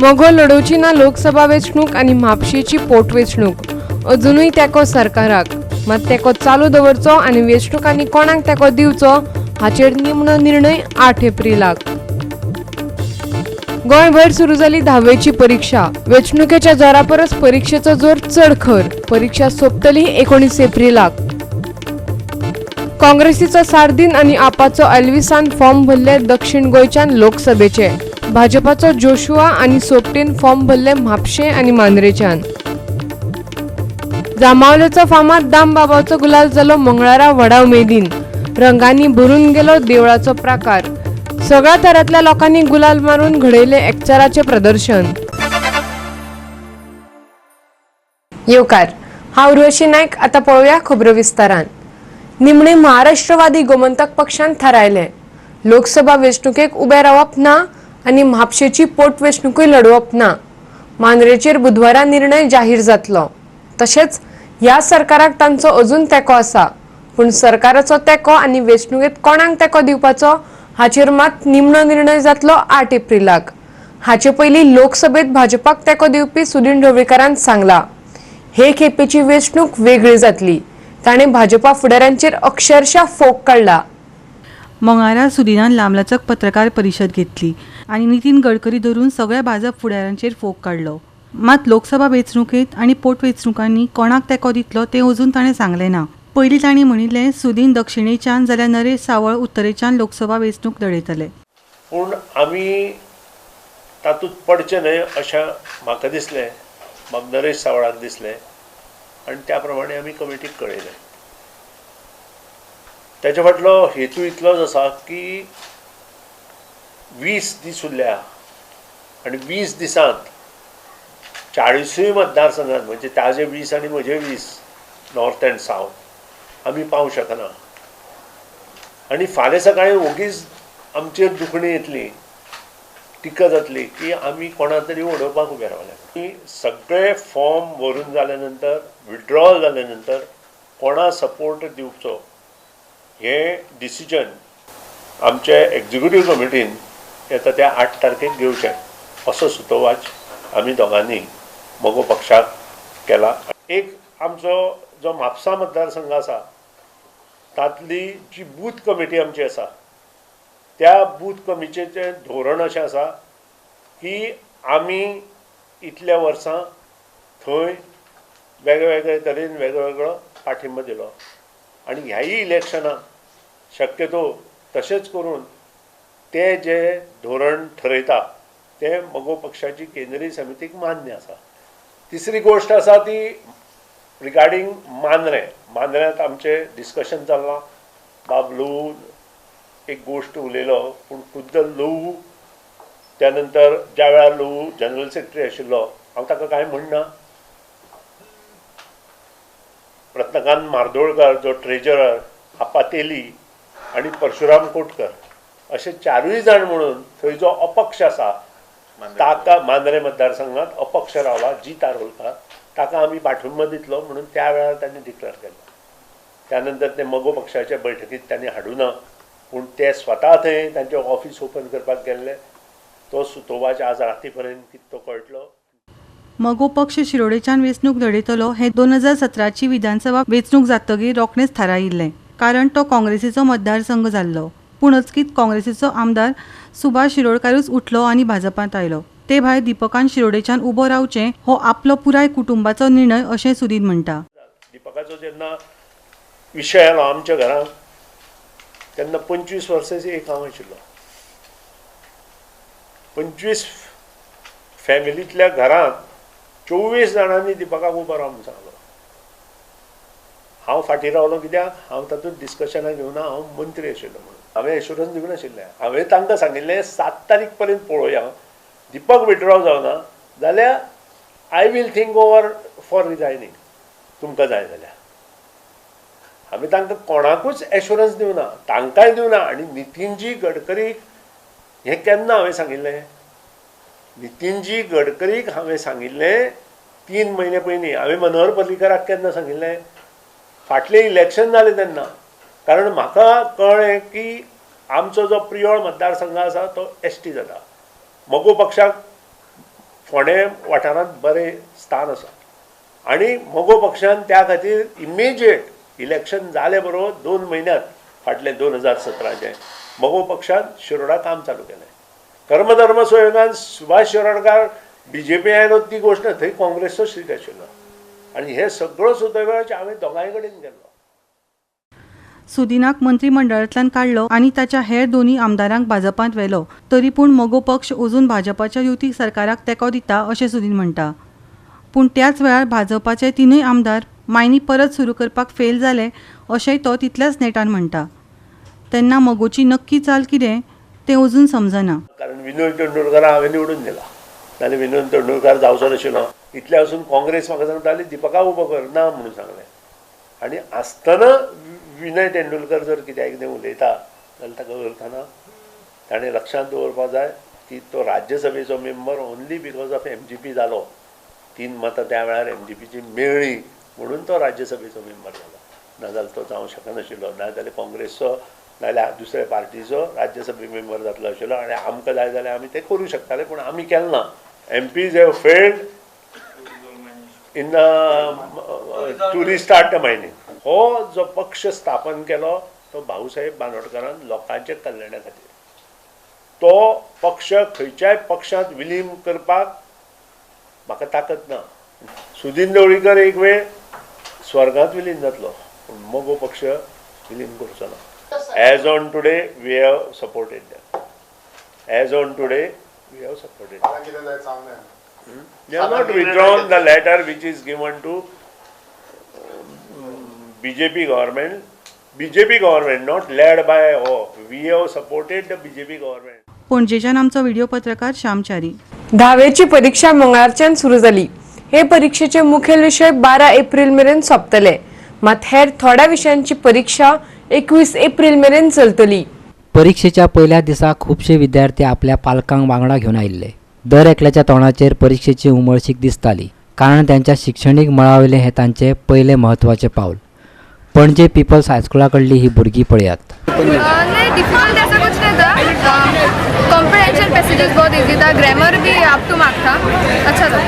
मगो लडोवची ना लोकसभा वेंचणूक आनी म्हापशेची पोटवेंचणूक. अजुनूय तेंको सरकाराक, मात तेंको चालू दवरचो आनी वेंचणुकांनी कोणाक तेंको दिवचो हाचेर निमणो निर्णय 8 एप्रिलाक. गोंयभर सुरू जाली धावेची परिक्षा. वेंचणुकेच्या जोरा परस परिक्षेचो जोर चड खर. परिक्षा सोंपतली 19 एप्रिलाक. काँग्रेसीचो सार्दीन आनी आपाचो एल्विसान फॉर्म भरले दक्षिण गोंयच्यान लोकसभेचे. भाजपाचो जोशुआ आनी सोपटेन फॉर्म भरले म्हापशें आनी मांद्रेच्यान. जांबावलेचो फामाद दामबाबाचो गुलाल जालो मंगळारा व्हडा उमेदीन. रंगांनी भरून गेलो देवळाचो प्राकार. सगळ्या तरांतल्या लोकांनी गुलाल मारून घडयले एकचाराचें प्रदर्शन. येवकार, हांव उर्वशी नायक. आतां पळोवया खबरो विस्तारान. निमणे महाराष्ट्रवादी गोमंतक पक्षान थारायलें, लोकसभा वेंचणुकेक उबें रावप ना आनी म्हापशेची पोटवेंचणुकूय लडोवप ना. मांद्रेचेर बुधवारा निर्णय जाहीर जातलो. तशेंच ह्या सरकाराक तांचो अजून तेंको आसा, पूण सरकाराचो तेंको आनी वेंचणुकेंत कोणाक तेंको दिवपाचो हाचेर मात निमणो निर्णय जातलो 8 एप्रिलाक. हाचे पयलीं लोकसभेत भाजपाक तेंको दिवपी सुदिन ढवळीकारान सांगला, हे खेपेची वेंचणूक वेगळी जातली. ताणें भाजपा फुडाऱ्यांचेर अक्षरशः फोग काडला. मंगळारा सुदिनान लांबलचक पत्रकार परिशद घेतली आनी नितीन गडकरी धरून सगळ्या भाजप फुडाऱ्यांचेर फोग काडलो. मात लोकसभा वेंचणुकेंत आनी पोटवेंचणुकांनी कोणाक तेंको दितलो तें अजून ताणें सांगलें ना. पयलीं तांणी म्हणिल्लें, सुदीन दक्षिणेच्यान जाल्यार नरेश सावळ उत्तरेच्यान लोकसभा वेंचणूक लडयतले. पूण आमी तातूंत पडचें न्हय अशें म्हाका दिसलें, म्हाका नरेश सावळाक दिसलें आनी त्या प्रमाणे आमी कमिटीक कळयलें. ताच्या फाटलो हेतू इतलोच आसा की 20 दीस उरल्या आनी 20 दिसांत 40 मतदारसंघात, म्हणजे ताजे 20 आनी म्हजे 20 नॉर्थ अँड सावथ आमी पावंक शकना आनी फाल्यां सकाळीं ओगीच आमचेर दुखणी येतली, टिका जातली की आमी कोणा तरी उडोवपाक उबे रावले. सगळे फॉर्म भरून जाल्या नंतर, विड्रॉल जाल्या नंतर कोणा सपोर्ट दिवचो हें डिसिजन आमचे एक्झिक्युटीव कमिटीन येता त्या 8 तारखेक घेवचें असो सुतोवाच आमी दोगांनी मगो पक्षाक केला. एक आमचो जो म्हापसा मतदारसंघ आसा तांतली जी बूथ कमिटी आमची आसा त्या बूथ कमिटीचें धोरण अशें आसा की आमी इतल्या वर्सां थंय वेगळे वेगळे तरेन वेगळो वेगळो पाठिंबो दिलो आनी ह्याय इलेक्शनाक शक्यतो तशेंच करून ते जे धोरण ठरयता ते मगो पक्षाची केंद्रीय समितीक मान्य आसा. तिसरी गोश्ट आसा ती रिगार्डींग मांद्रें. मांद्र्यांत आमचें डिस्कशन चल्लां. बाब ल्हवू एक गोश्ट उलयलो, पूण खुद्द ल्हवू त्या नंतर ज्या वेळार ल्हवू जनरल सेक्रेटरी आशिल्लो हांव ताका कांय म्हणना. रत्नकांत म्हार्दोळकर जो ट्रेजरर, आपा तेली आनी परशुराम कोटकर अशे 4 जाण म्हणून थंय जो अपक्ष आसा ताका मांद्रें मतदारसंघात अपक्ष रावला जीत आरोलकार, ताका आमी पाठिंबो दितलो म्हणून त्या वेळार तांणी डिक्लेअर केलो. त्या नंतर ते मगो पक्षाच्या बैठकीत तांणी हाडूना, पूण ते स्वता थंय तांचें ऑफिस ओपन करपाक गेल्ले. तो सुतोवाच आज राती पर्यंत कितें तो कळटलो. मगो पक्ष शिरोडेच्यान वेंचणूक लडयतलो हें 2017ची विधानसभा वेंचणूक जातकीर रोखडेंच थारायिल्लें, कारण तो काँग्रेसीचो मतदारसंघ जाल्लो. पूण अचकीत काँग्रेसीचो आमदार सुभाष शिरोडकारूच उठलो आनी भाजपांत आयलो. ते भायर दीपकान शिरोडेच्यान उबो रावचें हो आपलो पुराय कुटुंबाचो निर्णय अशें सुदीन म्हणटा. दीपकाचो जेन्ना विशय आयलो आमच्या घरांत तेन्ना 25 वर्सांची एक हांव आशिल्लो. 25 फॅमिलींतल्या घरांत 24 जाणांनी दीपकाक उबो राव म्हूण सांगलो. हांव फाटीं रावलो कित्याक हांव तातूंत डिस्कशनाक घेवना, हांव मंत्री आशिल्लो म्हणून हांवें एश्युरन्स दिवंक नाशिल्लें. हांवें तांकां सांगिल्लें 7 तारीख पर्यंत पळोवया, दीपक विड्रॉ जावना जाल्यार I will think over for resigning, तुमकां जाय जाल्यार. हांवें तांकां कोणाकूच एश्युरन्स दिवना, तांकांय दिवना. आनी नितीनजी गडकरीक हें केन्ना हांवें सांगिल्लें, नितीनजी गडकरीक हांवें सांगिल्लें 3 म्हयने पयलीं. हांवें मनोहर पर्रीकराक केन्ना सांगिल्लें, फाटलें इलेक्शन जालें तेन्ना. कारण म्हाका कळ्ळें की आमचो जो प्रियोळ मतदारसंघ आसा तो एस टी जाता. मगो पक्षाक फोंडें वाठारांत बरें स्थान आसा आनी मगो पक्षान त्या खातीर इमिजिएट इलेक्शन जाले बरोबर 2 म्हयन्यांत फाटले 2017चें मगो पक्षान शिरोडा काम चालू केलें. कर्मधर्म संयोगान सुभाष शिरोडकार बीजेपी आयलो ती गोश्ट थंय काँग्रेसचो सीट आशिल्लो आनी हे सगळो सुद्दां वेळाचेर हांवें दोगांय कडेन गेल्लो. सुदिनाक मंत्रिमंडळांतल्यान काडलो आनी ताच्या हेर दोनूय आमदारांक भाजपांत व्हेलो, तरी पूण मगो पक्ष अजून भाजपाच्या युती सरकाराक तेंको दिता अशें सुदीन म्हणटा. पूण त्याच वेळार भाजपाचे 3 आमदार मायनी परत सुरू करपाक फेल जाले अशेंय तो तितल्याच नेटान म्हणटा. तेन्ना मगोची नक्की चाल कितें तें अजून समजना. कारण विनोद तेंडुलकार हांवें निवडून दिला, नाल्यार विनोद तेंडुलकार जावचो नाशिल्लो. इतलें आसून काँग्रेस म्हाका सांगताली दिपका उबो कर ना म्हणून सांगलें आनी आसतना विनय तेंडुलकर जर कित्याक कितें उलयता जाल्यार ताका अर्थ ना. ताणें लक्षांत दवरपाक जाय की तो राज्यसभेचो member only because of MGP जालो. 3 मतां त्या वेळार एमजीपीची मेळ्ळी म्हणून तो राज्यसभेचो मेंबर जालो, नाजाल्यार तो जावंक शकनाशिल्लो. नाजाल्यार काँग्रेसचो नाजाल्यार दुसऱ्या पार्टीचो राज्यसभे मेंबर जातलो आशिल्लो आनी आमकां जाय जाल्यार आमी तें करूं शकताले, पूण आमी केलें ना. MPs have failed in to restart the mining. हो जो पक्ष स्थापन केलो तो भाऊसाहेब बांदोडकरान लोकांच्या कल्याणा खातीर. तो पक्ष खंयच्याय पक्षांत विलीन करपाक म्हाका ताकद ना. सुदीन ढवळीकर एक वेळ स्वर्गांत विलीन जातलो, पूण मगो पक्ष विलीन करचो ना. As on today we have supported them. As on today we have supported. They have not withdrawn the letter which is given to BJP government. BJP government not led by we have supported the BJP government. पणजेच्यान आमचो video पत्रकार श्यामचारी. धावेची परीक्षा मंगळारच्यान सुरू जाली. हे परीक्षेचे मुखेल विशय 12 एप्रिल मेरेन सोंपतले, मात हेर थोड्या विशयांची परीक्षा 21 एप्रिल मेरेन चलतली. परीक्षेच्या पयल्या दिसा खुबशे विद्यार्थी आपल्या पालकांक वांगडा घेवन आयिल्ले. दर एकल्याच्या तोंडाचेर परीक्षेची उमळशीक दिसताली, कारण त्यांच्या शिक्षणीक मळावयलें हें तांचें पयलें म्हत्वाचें पावल. पणजे पीपल्स हायस्कुला कडली ही भुरगीं पळयात. नहीं, डिफिकल्ट ऐसा कुछ नहीं था. कॉम्प्रिहेंशन पैसेजेस बहुत इजी था, ग्रामर भी अप टू मार्क था, अच्छा था.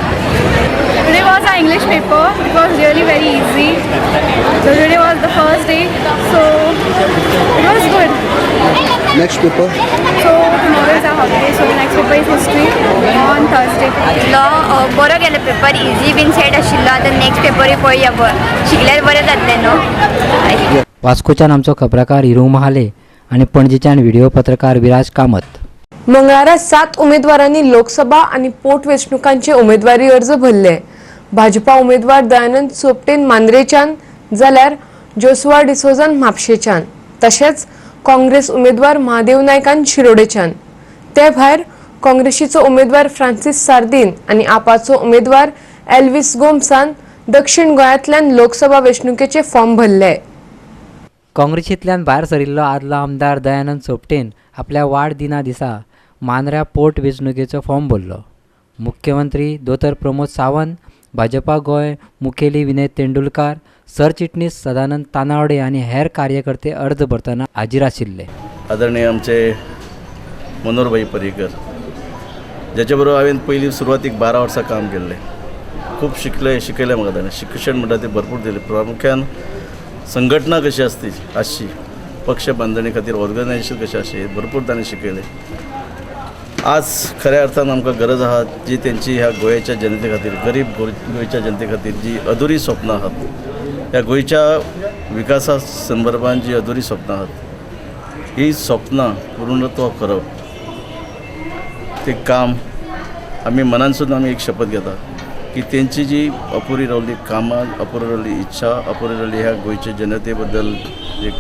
Today was our English paper. It was really very easy. So today was the first day, so it was good. Next paper? So tomorrow is our holiday, so the next paper is history on Thursday. बरो गेलो paper, easy बीन set आशिल्लो. आतां next पेपरूय पळोवया, शिकल्यार बरें जातलें न्हू. वास्कोच्यान आमचो खबराकार हिरू महाले आनी पणजेच्यान व्हिडिओ पत्रकार विराज कामत. मंगळारा 7 उमेदवारांनी लोकसभा आनी पोटवेंचणुकांचे उमेदवारी अर्ज भरले. भाजपा उमेदवार दयानंद सोपटेन मांद्रेच्यान जाल्यार जोसुआ डिसोजान म्हापशेच्यान, तशेंच काँग्रेस उमेदवार महादेव नायकान शिरोडेच्यान. ते भायर काँग्रेसीचो उमेदवार फ्रांसीस सार्दीन आनी आपाचो उमेदवार एल्विस गोम्सान दक्षिण गोंयांतल्यान लोकसभा वेंचणुकेचे फॉर्म भरले. काँग्रेसींतल्यान भायर सरिल्लो आदलो आमदार दयानंद सोपटेन आपल्या वाडदिना दिसा मांद्र्या पोट वेंचणुकेचो फॉर्म भरलो. मुख्यमंत्री दोतोर प्रमोद सावंत, भाजपा गोंय मुखेली विनय तेंडुलकार, सरचिटणीस सदानंद तानावडे आनी हेर कार्यकर्ते अर्ज भरतना हाजीर आशिल्ले. आदरणीय आमचे मनोहरभाई पर्रीकर, ज्याच्या बरोबर हांवें पयलीं सुरवातीक 12 वर्सां काम केल्लें, खूब शिकयलें म्हाका ताणें. शिक्षण म्हणटा तें भरपूर दिलें. प्रामुख्यान संघटना कशी आसती आसची, पक्ष बांदणी खातीर ऑर्गनायझेशन कशें आसचें, भरपूर ताणें शिकयलें. आज खऱ्या अर्थान आमकां गरज आहा जी तेंची ह्या गोंयच्या जनते खातीर, गरीब गोंयच्या जनते खातीर जी अधुरी स्वप्नां आहात, ह्या गोंयच्या विकासा संदर्भान जी अधुरी स्वप्नां आहात, ही स्वप्नां पूर्णत्व करप ते काम आमी मनानसून आमी एक शपथ घेता की तेंची जी अपुरी रावल्ली कामां, अपुरी रावल्ली इच्छा, अपुरी रावल्ली ह्या गोंयच्या जनते बद्दल जे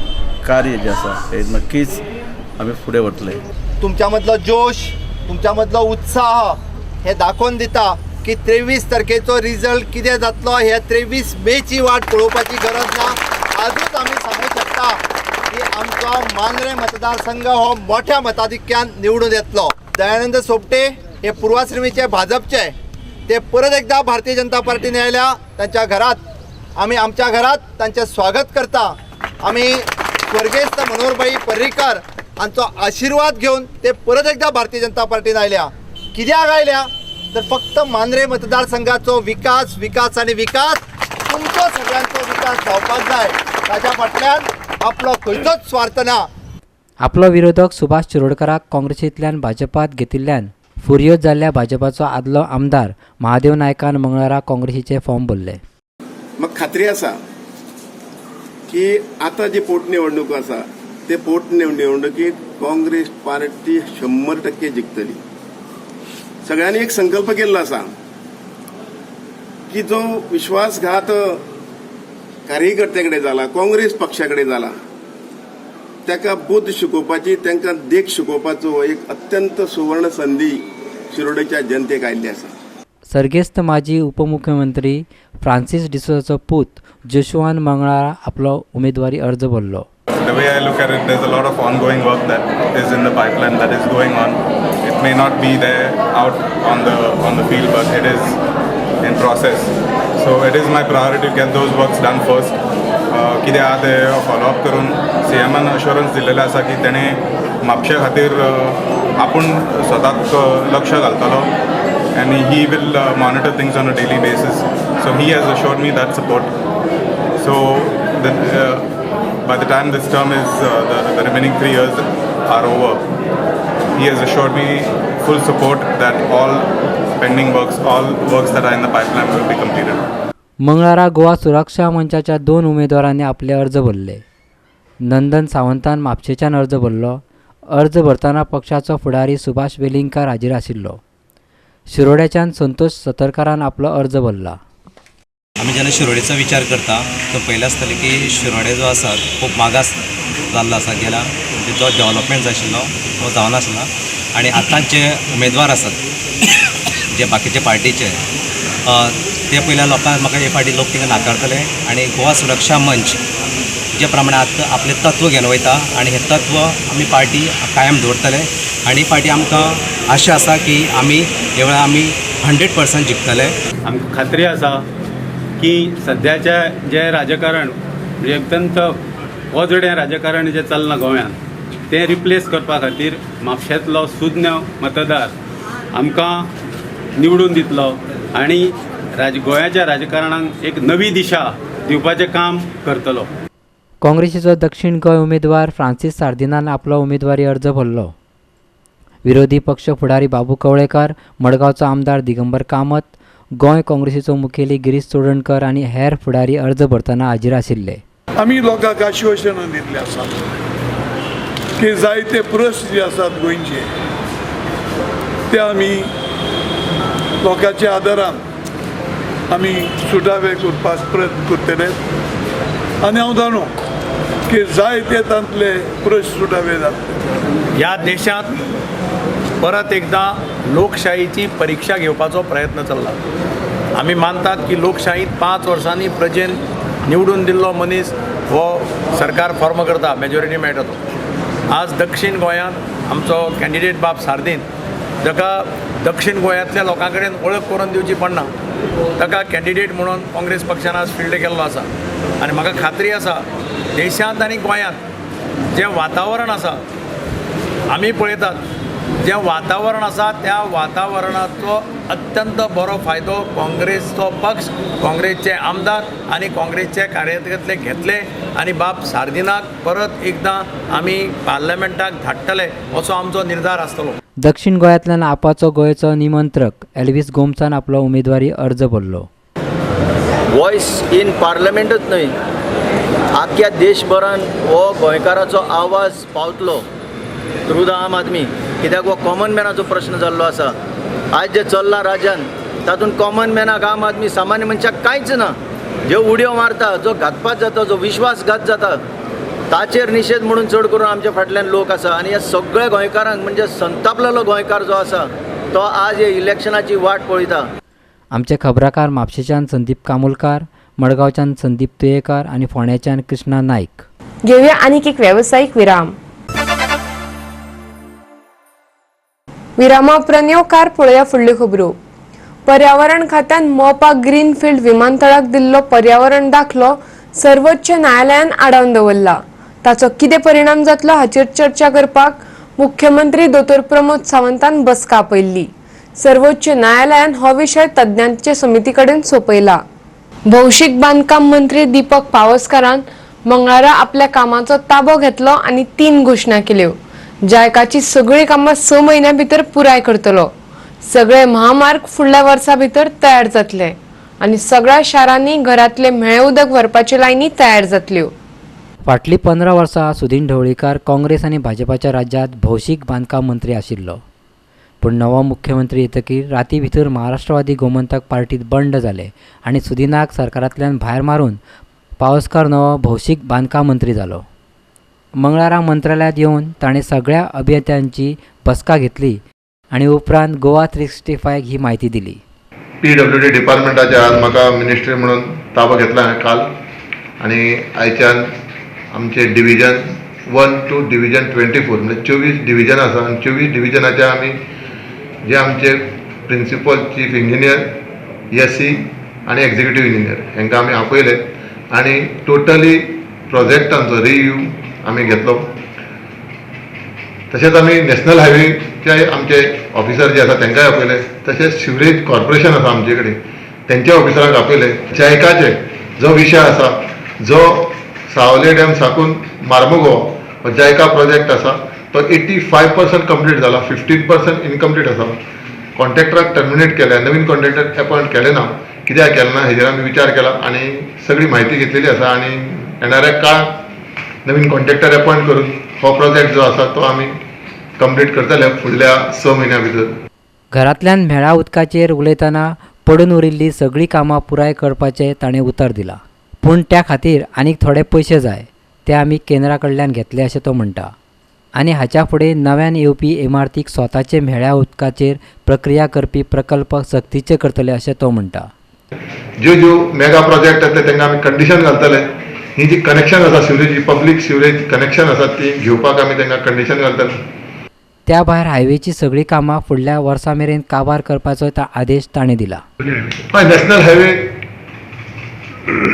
कार्य जें आसा हें नक्कीच आमी फुडें व्हरतले. तुमच्या मदलो जोश, तुमच्या मदलो उत्साह हे दाखोवन दिता की 23 तारखेचो रिजल्ट कितें जातलो हे 23 मेची वाट पळोवपाची गरज ना. आजूच आमी सांगूंक शकता की आमचो मांद्रें मतदारसंघ हो मोठ्या मताधिक्यान निवडून येतलो. दयानंद सोपटे हे पूर्वाश्रमीचे भाजपचे, ते परत एकदा भारतीय जनता पार्टीन आयल्या. तांच्या घरात आमी आमच्या घरात तांचें स्वागत करता. आमी स्वर्गेस्त मनोहरभाई पर्रीकर हांचो आशिर्वाद घेवन ते परत एकदा भारतीय जनता पार्टीन आयल्या. कित्याक आयल्या तर फक्त मांद्रे मतदारसंघाचो विकास, विकास आनी विकास, तुमचो सगळ्यांचो विकास जावपाक जाय, ताच्या फाटल्यान आपलो खंयचोच स्वार्थ ना. आपलो विरोधक सुभाष शिरोडकराक काँग्रेसींतल्यान भाजपात घेतिल्ल्यान फुर्योज जाल्ल्या भाजपाचो आदलो आमदार महादेव नायकान मंगळारा काँग्रेसीचे फॉर्म भरले. म्हाका खात्री आसा की आतां जी पोटनिवडणूक आसा ते पोटनिवडणुकीत काँग्रेस पार्टी 100% जिखतली. सगळ्यांनी एक संकल्प केल्लो आसा की जो विश्वासघात कार्यकर्त्या कडेन जाला, काँग्रेस पक्षा कडेन जाला, ताका बुद्द शिकोवपाची, तांकां देख शिकोवपाचो एक अत्यंत सुवर्ण संदी शिरोडेच्या जनतेक आयिल्ली आसा. सर्गेस्त माजी उपमुख्यमंत्री फ्रांसीस डिसोजाचो पूत जोशुआन मंगळारा आपलो उमेदवारी अर्ज भरलो. The way I look at it, there's a lot of ongoing work that is in the pipeline that is going on. It may not be there out on the field, but it is in process. So it is my priority to get those works done first. कितें आहा तें follow up करून सीएमान अश्योरन्स दिल्लेलें आसा की तेणें म्हापशे खातीर आपूण स्वताक लक्ष घालतलो आनी he will monitor things on a daily basis. So he has assured me that support. So by the time this term is, the remaining 3 years are over, he has assured me full support that all pending works, all works that are in the pipeline will be completed. मंगळारा गोवा सुरक्षा मंचाच्या 2 उमेदवारांनी आपले अर्ज भरले. नंदन सावंतान म्हापशेच्यान अर्ज भरलो. अर्ज भरतना पक्षाचो फुडारी सुभाष वेलिंगकार हाजीर आशिल्लो. शिरोड्याच्यान संतोष सतरकारान आपलो अर्ज भरला. आमी जेन्ना शिरोडेचो विचार करता तो पयलें आसतलें की शिरोडे जो आसा खूब मागास जाल्लो आसा, गेला म्हणजे जो डेवलपमेंट जाय आशिल्लो तो जावनासला आनी आतां जे उमेदवार आसात जे बाकीचे पार्टीचे ते पयल्या लोकांक म्हाका हे फावटी लोक तांकां नाकारतले आनी गोवा सुरक्षा मंच जे प्रमाणे आतां आपलें तत्व घेवन वयता आनी हें तत्व आमी पार्टी कायम दवरतले आनी फावटी आमकां आशा आसा की आमी ह्या वेळार आमी 100% जिखतले. आमकां खात्री आसा की सद्याचें जें राजकारण म्हणजे अत्यंत ओजडें राजकारण जें चल्लां गोंयांत तें रिप्लेस करपा खातीर म्हापशेंतलो सुज्ञ मतदार आमकां निवडून दितलो आनी गोंयाच्या राजकारणाक एक नवी दिशा दिवपाचें काम करतलो. काँग्रेसीचो दक्षिण गोंय उमेदवार फ्रांसीस सार्दिनान आपलो उमेदवारी अर्ज भरलो. विरोधी पक्ष फुडारी बाबू कवळेकार, मडगांवचो आमदार दिगंबर कामत, गोंय काँग्रेसीचो मुखेली गिरीश चोडणकर आनी हेर फुडारी अर्ज भरतना हाजीर आशिल्ले. आमी लोकांक आश्वासनां दिल्लीं आसात की जायते प्रस्न जे आसात गोंयचे ते आमी लोकांच्या आदारान आमी सुटावे करपाक प्रयत्न करतले आनी हांव जाणो की जायते तांतले प्रस्न सुटावे जातले. ह्या देशांत परत एकदां लोकशाहीची परिक्षा घेवपाचो प्रयत्न चल्ला. आमी मानतात की लोकशाहीत 5 वर्सांनी प्रजेन निवडून दिल्लो मनीस हो सरकार फॉर्म करता, मेजॉरिटी मेळटा तो. आज दक्षिण गोंयांत आमचो कॅन्डिडेट बाब सार्दीन, जाका दक्षिण गोंयांतल्या लोकां कडेन वळख करून दिवची पडना, ताका कॅन्डिडेट म्हणून काँग्रेस पक्षान आज फिल्ड केल्लो आसा आनी म्हाका खात्री आसा देशांत आनी गोंयांत जें वातावरण आसा आमी पळयतात, जें वातावरण आसा त्या वातावरणाचो अत्यंत बरो फायदो काँग्रेसचो पक्ष, काँग्रेसचे आमदार आनी काँग्रेसचे कार्यकर्ते घेतले आनी बाब सार्दिनाक परत एकदां आमी पार्लमेंटाक धाडटले असो आमचो निर्धार आसतलो. दक्षिण गोंयांतल्यान आपाचो गोंयचो निमंत्रक एल्विस गोमसान आपलो उमेदवारी अर्ज भरलो. वॉयस इन पार्लमेंटूच न्हय, आख्या देशभरान हो गोंयकाराचो आवाज पावतलो थ्रू the आम आदमी. कित्याक हो कॉमन मॅनाचो प्रश्न जाल्लो आसा. आयज जें चल्लां राज्यान तातूंत कॉमन मॅनाक, आम आदमी, सामान्य मनशाक कांयच ना. ज्यो उडयो मारता, जो घातपात जाता, जो विश्वासघात जाता, ताचेर निशेध म्हणून चड करून आमच्या फाटल्यान लोक आसा आनी ह्या सगळ्या गोंयकारांक म्हणजे संतापलेलो गोंयकार जो आसा तो आज ह्या इलेक्शनाची वाट पळयता. आमचे खबराकार म्हापशेच्यान संदीप कामुलकार, मडगांवच्यान संदीप तुयेकार आनी फोंड्याच्यान कृष्णा नायक. घेवया आनीक एक वेवसायीक विराम. विरामा उपरांत येवकार पळोवया फुडल्यो खबरो. पर्यावरण खात्यान मोपा ग्रीनफिल्ड विमानतळाक दिल्लो पर्यावरण दाखलो सर्वोच्च न्यायालयान आडावन दवरला. ताचो कितें परिणाम जातलो हाचेर चर्चा करपाक मुख्यमंत्री दोतोर प्रमोद सावंतान बसका आपयल्ली. सर्वोच्च न्यायालयान हो विशय तज्ञांचे समिती कडेन सोंपयला. भौशीक बांदकाम मंत्री दीपक पावसकारान मंगळारा आपल्या कामाचो ताबो घेतलो आनी 3 घोशणा केल्यो. जायकाची सगळीं कामां 6 म्हयन्यां भितर पुराय करतलो. सगळे महामार्ग फुडल्या वर्सा भितर तयार जातले आनी सगळ्या शारांनी घरांतले म्हेळें उदक व्हरपाच्यो लायनी तयार जातल्यो. फाटलीं 15 वर्सां सुदीन ढवळीकार काँग्रेस आनी भाजपाच्या राज्यांत भौशीक बांदकाम मंत्री आशिल्लो. पूण नवो मुख्यमंत्री येतकीर राती भितर महाराष्ट्रवादी गोमंतक पार्टीत बंड जालें आनी सुदिनाक सरकारांतल्यान भायर मारून पावसकार नवो भौशीक बांदकाम मंत्री जालो. मंगळारा मंत्रालयांत येवन ताणें सगळ्या अभियंत्यांची बसका घेतली आनी उपरांत गोवा 365 ही म्हायती दिली. PWD डिपार्टमेंटाच्या आज म्हाका मिनिस्ट्री म्हणून ताबो घेतला हांवें काल आनी आयच्यान आमचे डिविजन 1 टू डिविजन 24 म्हणजे 24 डिविजन आसा आनी 24 डिविजनाचे आमी जे आमचे प्रिंसिपल चीफ इंजिनियर, SE आनी एक्झिक्युटीव इंजिनियर हांकां आमी आपयले आनी टोटली प्रोजेक्टांचो रिव्यू आमी घेतलो. तशेंच आमी नॅशनल हायवेचे आमचे ऑफिसर जे आसा तांकांय आपयले. तशेंच सिवरेज कॉर्पोरेशन आसा आमचे कडेन तेंच्या ऑफिसरांक आपयले. जायकाचे जो विशय आसा जो सावले डॅम साकून मार्मुगो हो जायका प्रोजेक्ट आसा तो 85% कंप्लीट जाला, 15% इनकम्प्लीट आसा. कॉन्ट्रॅक्टराक टर्मिनेट केल्या, नवीन कॉन्ट्रॅक्टर अपॉयंट केले ना, कित्याक केलें ना हेजेर आमी विचार केला आनी सगळी म्हायती घेतलेली आसा आनी येणाऱ्या काळाक नवीन कॉन्ट्रॅक्टर अपॉयंट करून हो प्रोजेक्ट जो आसा तो आमी कंप्लीट करतले फुडल्या 6 म्हयन्या भितर. घरांतल्यान म्हेळ्या उदकाचेर उलयतना पडून उरिल्लीं सगळीं कामां पुराय करपाचें ताणें उतर दिलां. पूण त्या खातीर आनीक थोडे पयशे जाय, ते आमी केंद्रा कडल्यान घेतले अशें तो म्हणटा. आनी हाच्या फुडें नव्यान येवपी इमारतीक स्वताचे म्हेळ्या उदकाचेर प्रक्रिया करपी प्रकल्प सक्तीचे करतले अशें तो म्हणटा. ज्यो ज्यो मेगा प्रोजेक्ट आसले तांकां आमी कंडिशन घालतले. ही जी कनेक्शन आसा सिवरेज, पब्लीक सिवरेज कनेक्शन आसा ती घेवपाक आमी तांकां कंडिशन घालतले. त्या भायर हायवेची सगळीं कामां फुडल्या वर्सा मेरेन काबार करपाचो आदेश ताणें दिला. हय, नॅशनल हायवे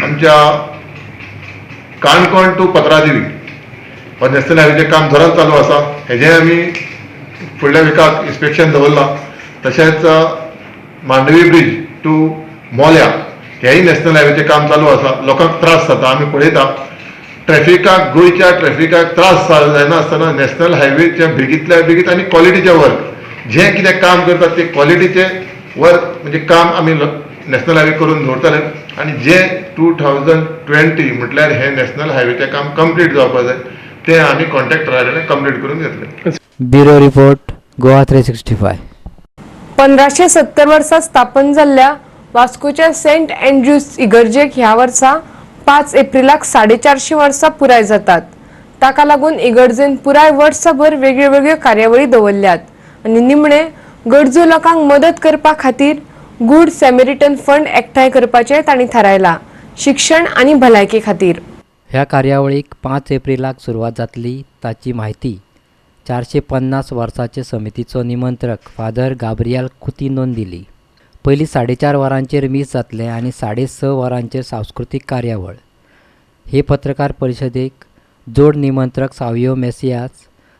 आमच्या काणकोण टू पत्रादेवी हो नॅशनल हायवेचें काम जोरान चालू आसा. हेजें आमी फुडल्या विकाक इन्स्पेक्शन दवरलां. तशेंच मांडवी ब्रीज टू मोल्या हेंय नॅशनल हायवेचें काम चालू आसा. लोकांक त्रास जाता, आमी पळयता ट्रॅफिकाक, गोंयच्या ट्रॅफिकाक त्रास जायना आसतना नॅशनल हायवेच्या बेगींतल्या बेगीत आनी क्वॉलिटीचें वर्क जें कितें काम करतात तें क्वॉलिटीचें वर्क म्हणजे काम आमी नॅशनल हायवे करून दवरतले आनी जे 2020 म्हटल्यार हें नॅशनल हायवेचें काम कंप्लीट जावपा जाय तें आमी कॉन्ट्रॅक्टरा कडेन कंप्लीट करून घेतले. Bureau report, Goa 365. 1570 वर्सा स्थापन जाल्ल्या वास्कोच्या सेंट अँड्र्यूज इगर्जेक ह्या वर्सा 5 एप्रिलाक 450 वर्सां पुराय जातात. ताका लागून इगर्जेन पुराय वर्सभर वेगळ्यो कार्यावळी दवरल्यात आनी निमणे गरजू लोकांक मदत करपा खातीर गुड सॅमेरिटन फंड एकठांय करपाचें तांणी थारायलां, शिक्षण आनी भलायके खातीर. ह्या कार्यावळीक 5 एप्रिलाक सुरवात जातली ताची म्हायती 450 वर्सांचे समितीचो निमंत्रक फादर गाब्रियल कुतिनोन दिली. पयलीं 4:30 वरांचेर मीस जातलें आनी 6:30 वरांचेर सांस्कृतीक कार्यावळ. हे पत्रकार परिशदेक जोड निमंत्रक सावियो मेसियास,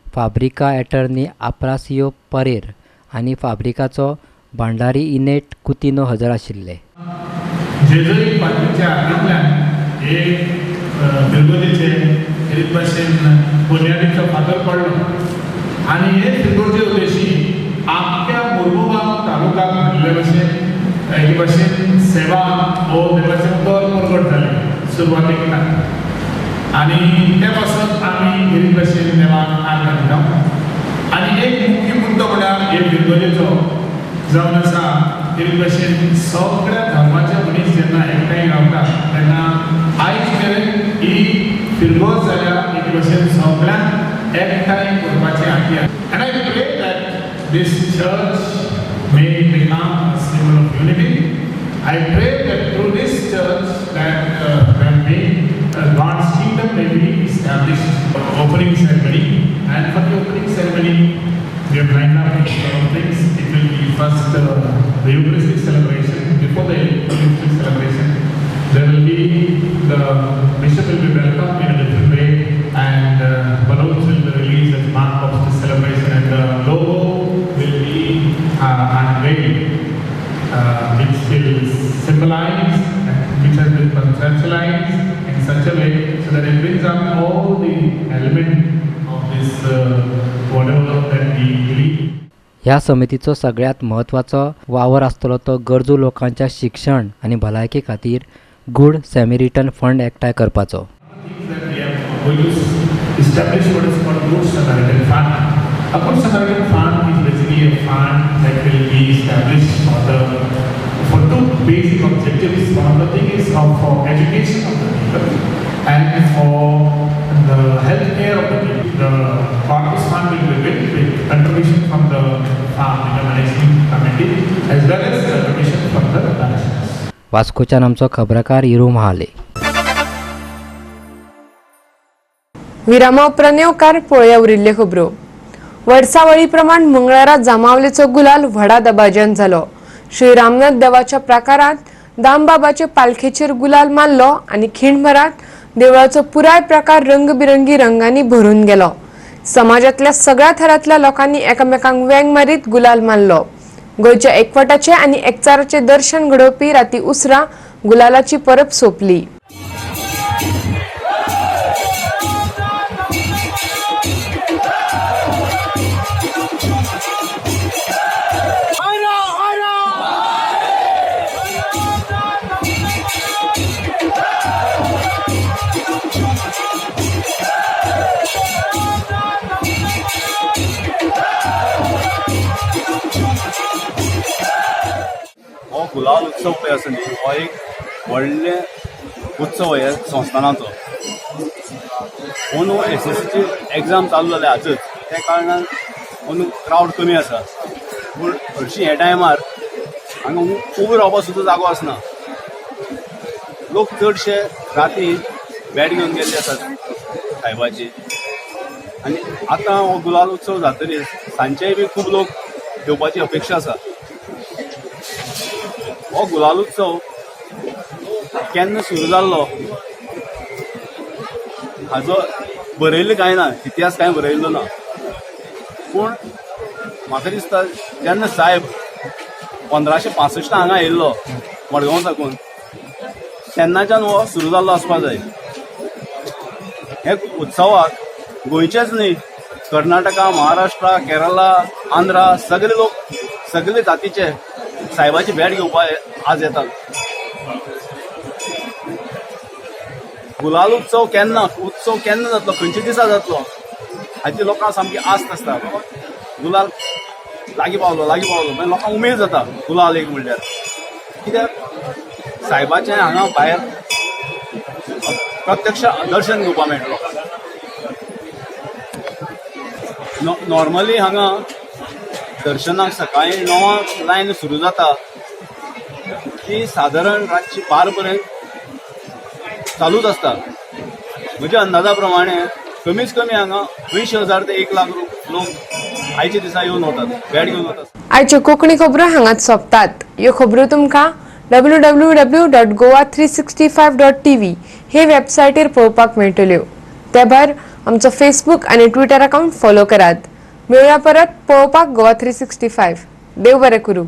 फाब्रिका एटर्नी आप्रासियो परेर आनी फाब्रिकाचो भांडारी इनेट कुतिनो हजर आशिल्ले. जेजुईत पाद्रीच्या हातांतल्यान एक फिरगोजेचे एक भाशेन बुन्यादीचो फातर पडलो आनी हे फिरगोजे उद्देशी आख्या मुर्मुगांव तालुक्याक म्हणिल्ले भाशेन एक भाशेन सेवा हो देवाचें उतर प्रगट जालें सुरवातेक. आनी ते पासून आमी एक भाशेन देवाक आर्गां दिता. आनी एक मुख्य मुद्दो म्हळ्यार हे फिरगोजेचो जावन आसा एक भाशेन सगळ्या धर्माचे मनीस जेन्ना एकठांय रावता तेन्ना आयज मेरेन ही फिरगोज जाल्या एक भाशेन सगळ्यांक एकठांय करपाची हाती. And I pray that this church may become a symbol of unity. I pray that through this church that may God's kingdom may be established. Opening ceremony, and for the opening ceremony we have lined up a lot of things. It will be first the Eucharistic celebration. Before the Eucharistic celebration, there will be the bishop will be welcomed in a different way, and balloons will be released as mark of the celebration, and the logo will be unveiled. symbolized and which has been conceptualized in such a way so that it brings up all the element of this whatever that we believe. ह्या समितीचो सगळ्यांत म्हत्वाचो वावर आसतलो तो गरजू लोकांच्या शिक्षण आनी भलायके खातीर गुड सॅमेरिटन फंड एकठांय करपाचो. Establish what is called Good Samaritan Fund. A Good Samaritan Fund is basically a fund that will be established for two basic objectives. One of the thing is for education of the people and for the health care of the people. The corpus fund will be built with contribution from the farm management committee as well as contribution from the parishioners. वास्कोच्यान आमचो खबराकार इरू महाले. विरामा उपरांत येवकार पळोवया उरिल्ल्यो खबरो. वर्सावळी प्रमाण मंगळारा जांबावलेचो गुलाल व्हडा दबाज्यान जालो. श्री रामनाथ देवाच्या प्राकारांत दामबाबाचे पालखेचेर गुलाल मारलो आनी खिणभरांत देवळाचो पुराय प्रकार रंगबिरंगी रंगांनी भरून गेलो. समाजांतल्या सगळ्या थरांतल्या लोकांनी एकामेकांक वेंग मारीत गुलाल मारलो. गोंयच्या एकवटाचे आनी एकचाराचे दर्शन घडोवपी राती उसरां गुलालाची परब सोंपली. गुलाल उत्सव पळय आसा न्ही, हो एक व्हडले उत्सव हे संस्थानाचो. अंदू एसएससीची एग्जाम चालू जाल्या आजच, त्या कारणान अंदू क्रावड कमी आसा. पूण हरशीं ह्या टायमार हांगा उबो रावपाक सुद्दां जागो आसना. लोक चडशे राती बॅट घेवन गेल्ले आसात सायबाची. आनी आतां हो गुलाल उत्सव जातकीर सांजचेय बी खूब लोक येवपाची अपेक्षा आसा. हो गुलाल उत्सव केन्ना सुरू जाल्लो हाजो बरयल्लो कांय ना, इतिहास कांय बरयल्लो ना. पूण म्हाका दिसता जेन्ना साहेब 1565 हांगा आयिल्लो मडगांव साकून, तेन्नाच्यान हो सुरू जाल्लो आसपाक जाय. हे उत्सवाक गोंयचेच न्ही, कर्नाटका, महाराष्ट्रा, केरला, आंध्रा सगळे लोक सगळे जातीचे साहेबाची भेट घेवपाक आज येतात. गुलाल उत्सव केन्ना, उत्सव केन्ना जातलो, खंयच्या दिसा जातलो हाची लोकांक सामकी आस्त आसता. गुलाल लागीं पावलो, लागीं पावलो मागीर लोकांक उमेद जाता. गुलाल एक म्हणल्यार कित्याक साहेबाचें हांगा भायर प्रत्यक्ष दर्शन घेवपाक मेळटा लोकांक. नॉर्मली हांगा दर्शनाक सकाळी 9 लायन सुरू जाता ती सादारण रातची 12 पर्यंत चालूच आसता. म्हज्या अंदाजा प्रमाणे कमीच कमी हांगा 80,000 ते 1 लाख लोक आयच्या दिसा येवन वतात, भेट घेवन वतात. आयच्यो कोंकणी खबरो हांगाच सोंपतात. ह्यो खबरो तुमकां www.goa365.tv हे वेबसायटीर पळोवपाक मेळटल्यो. ते भायर आमचो फेसबूक आनी ट्विटर अकावंट फॉलो करात. मेळया परत पळोवपाक गोवा 365. देव बरें करूं.